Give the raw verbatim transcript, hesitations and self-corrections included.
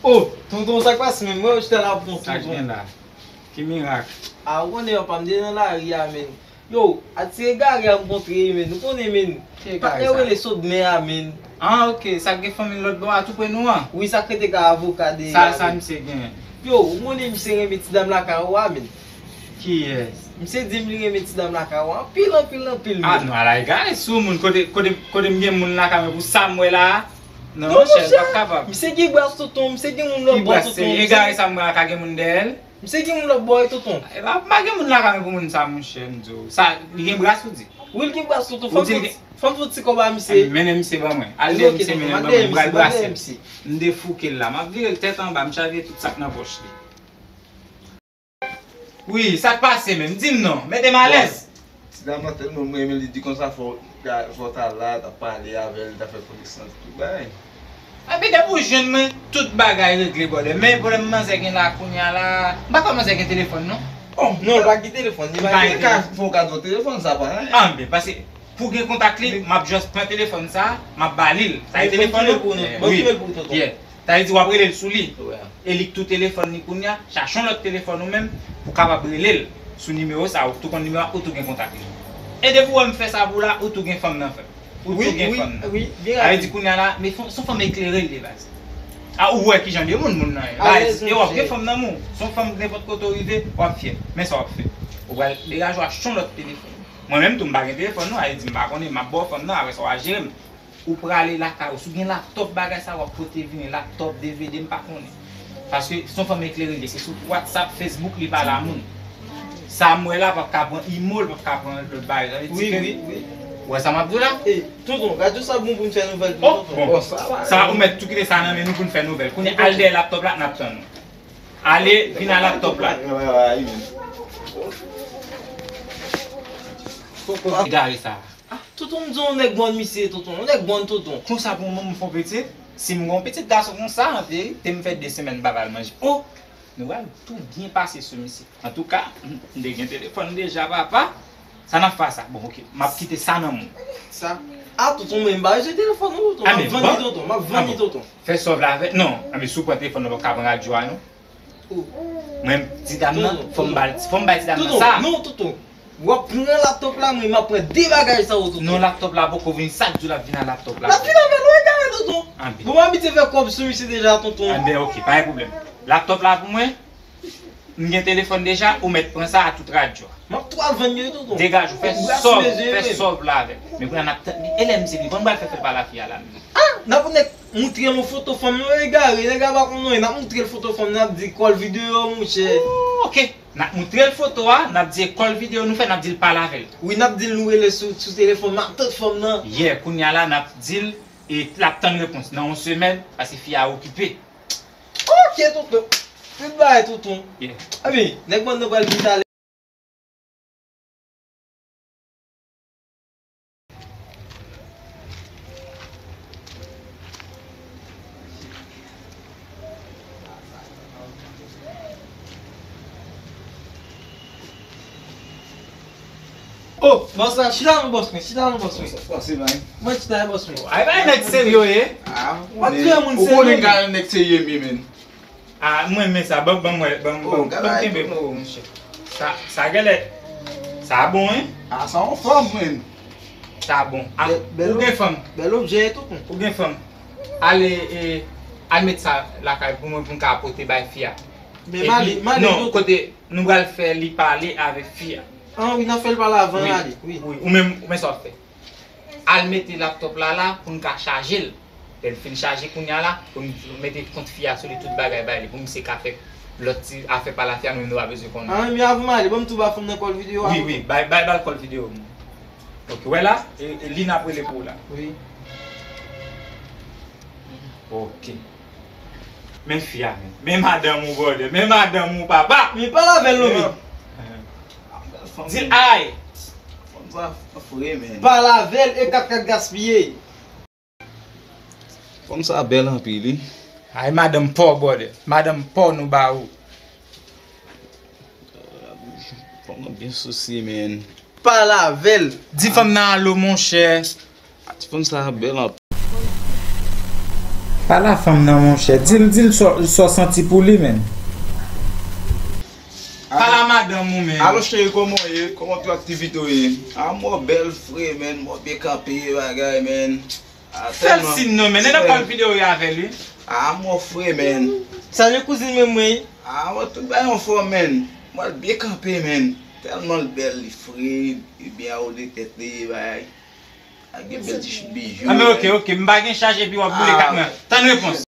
Oh, tonton, sa k pase menm? Mwen, yo chita la pou tonton. Sa k gen la? Ki mirak? A, ou konnen, papa m te nan lari a, menn. Yo, a ti egare a m kontre, menn. Ou konnen, menn. Ki egare sa? Patnè w rele Sodmen a, menn. Ah, ok. Sa k gen fanmi l lòt bò a, tou pre nou an? Wi, sa k rete ka avoka dèyè a, menn. Sa, sa misye gen? Yo, ou konnen misye renmen ti dam lakay ou a, menn. Kiyès? Misye di m li renmen ti dam lakay ou a anpil, anpil, anpil, menn. Ah, non, ala egare sou moun. Kote, kote, kote m gen moun lakay mwen pou sa m wè la a? Non, monchè, m p ap kapab. Misye gen bras, tonton, misye gen moun lòt bò, tonton. Ki bras? Se egare sa m wè la ka gen moun dèyè l? Misye gen moun lòt bò, wi, tonton. E pa, pa gen moun lakay mwen pou moun sa, monchè, m di w. Sa, li gen bras, ou di? Wi, l gen bras, tonton. Fò m fè ti, fò m fè ti kòb a misye. Mennen misye ban mwen. Al dèyè misye, mennen l ban mwen, m pral brase l. M defouke l la. M ap vire l tèt anba, m chavire tout sa k nan pòch li. Wi, sa k pase menm? Di m non, mete m alèz. Bon, ti dam nan tèlman m renmen, li di konsa fò, fò w ta la, ta pale avè l, ta fè konesans, tout bagay. Epi depi w jwenn mwen, tout bagay regle, brother. Men pwoblèm manzè gen la kounye a la, m pa kwè manzè gen telefòn non. Oh, non, l pa gen telefòn, li pa gen telefòn. Fò w ka di w telefòn sa pa anyen. Ah, men pase pou gen kontak li, m ap just pran telefòn sa, m ap ba li l. Sa e telefòn ou? Wi. Yeah. Sa vle di w ap rele l sou li. E li k tou telefòn li kounye a, chache yon lòt telefòn ou menm pou w kapab rele l sou nimewo sa, ou tou konn nimewo a, ou tou gen kontak li. E depi w wè m fè sa pou w la, ou tou gen fanm nan, frè. Ou tou gen fanm nan. Sa vle di kounye a la, men se yon fanm eklere l de baz. A, ou wè kijan de moun moun nan ye. Baz, e w ap gen fanm nan men w. Se yon fanm nenpòt kote w rive, w ap fyè. Men sa w ap fè. Ou pral degaje w achte yon lòt telefòn. Mwen menm tou m pa gen telefòn non, sa vle di m pa konnen, m ap ba w fanm nan, apre sa w a jere m. Ou prale lakay ou, si w gen laptòp bagay sa w ap pote vini, laptòp, D V D, m pa konnen. Paske se yon fanm eklere li ye, se sou WhatsApp, Facebook li pale a moun. Sa m wè la p ap ka pran imo, l p ap ka pran lòt bagay. Sa vle di ke, ou wè sa m ap di w la? Tonton, radyo sa bon pou n fè nouvèl tou, tonton. Bon, sa ou mèt tou kite sa nan men nou pou n fè nouvèl. Kounye a al dèyè laptòp la, n ap tann ou. Ale, vin a laptòp la. Egare sa. Ah, tonton, m di w nèg bon misye, tonton. Yon nèg bon, tonton. Konsa pou yon moun fè yon pitit? Si m gen yon pitit gason konsa, an verite, m fè de semèn m pa ba l manje. Oh! Nou pral tou byen pase sou misye. Antouka, m te gen telefòn deja, papa. Sa n ap fè sa? Bon, ok. M ap kite sa nan men w. Sa? Ah, tonton, mwen, m pa bezwen telefòn non, tonton. M ap vann li, tonton. M ap vann li, tonton. Fè sòv la avè, non. Anben, si w pran telefòn nan, w p ap ka pran radyo a, non. Mwen, ti dam nan, fò m ba l, fò m bay ti dam nan sa. Non, tonton. W ap pran laptòp la, mwen, m ap pran de bagay sa yo, tonton. Non, laptòp la poko vini, sa k di w l ap vini a laptòp la? L ap vini avè l, ou egare, tonton. Bon, m abitye fè kòb sou misye deja, tonton. Anben, ok, pa gen pwoblèm. Laptòp la pou mwen, m gen telefòn deja, ou mèt pran sa a tout radyo a. M ap tou al vann yo, tonton. Degaje w, fè sòv, fè sòv la avè l. Men kounye a n ap tann li. E lè misye vini, kòman n pral fè fè l pale a fi a la menm? Ah, n ap nèk moutre l yon foto fanm nan, egare, nèg la pa konn anyen, n ap moutre l foto fanm nan, n ap di call video, monchè. Oh, ok. N ap moutre l foto a, n ap di call video nou fè, n ap di l pale avè l. Wi, n ap di l nou rele sou, sou telefòn, m ap tann fanm nan. Yeah, kounye a la, n ap di l, e l ap tann repons nan yon semèn, paske fi a okipe. Ok, tonton. Tout bagay, tonton. Yeah. Epi, nèg bòn nan pral vin talè. Oh, bòs la, chita non bòs mwen, chita non bòs mwen. Sa pase, man? Mwen chita, bòs mwen. Ay, bay nèg serye w ye. Ah, w ap touye moun serye. Ou konnen gade nèg serye m ye, men. Ah, mwen renmen sa. Ban, ban mwen, ban, ban, ban kenbe pou ou, monchè. Sa, sa genlè. Sa bon, wi. Ah, sa yon fanm, men. Sa bon. Ah, ou gen fanm? Bèl objè e tout, men. Ou gen fanm? Ale, e, al met sa lakay pou mwen, pou m ka pote bay fi a. Men male, male, non, kote nou pral fè li pale avèk fi a. Ah, wi, n ap fè l pale avan l ale, wi. Wi, ou menm, ou menm sa w ap fè. Al mete laptòp la la pou n ka chaje l. Lè n fin chaje kounye a la, pou n mete kont fi a sou li, tout bagay bay li, pou misye ka fè lòt ti afè pa l a fi a, nou menm nou pa bezwen konnen. Ah, men avan m ale, ban m tou ba fanm nan call video a. Wi, wi, bay, bay, ba l call video. Ok, wè la, e, e li n ap rele pou ou la. Wi. Ok. Men fi a, men. Men madanm ou, brother. Men madanm ou, papa. Men pale avè l non, men. Di l ay. Fanm sa fre, men. Pale avè l, e kat kat gaspiye. Fanm sa bèl anpil, wi. Ay, madanm paw, brother. Madanm paw nou ba ou. Fanm nan byen sousi, men. Pale avè l. Di fanm nan alo, monchè. A, ti fanm sa bèl anpil. Pale a fanm nan, monchè. Di l, di l sa w santi pou li, menn. Pale a madanm ou, menn. Alo cheri, kòman w ye? Kòman tout aktivite w ye? A mò bèl fre, menn, mò byen kanpe, bagay, menn. Fè l siy non, menn. Nèg nan kòl videyo yo avè l, wi. A mò fre, menn. Salye kouzin mwen, mwen. A mò tout bay yon fò, menn. Mò l byen kanpe, menn. Tèlman l bèl, li fre, li byen awode tèt li, bagay. Ak gen bèl ti bijou. A men oke, oke, m pa gen chaj epi w ap boule kat mwen. Tann repons.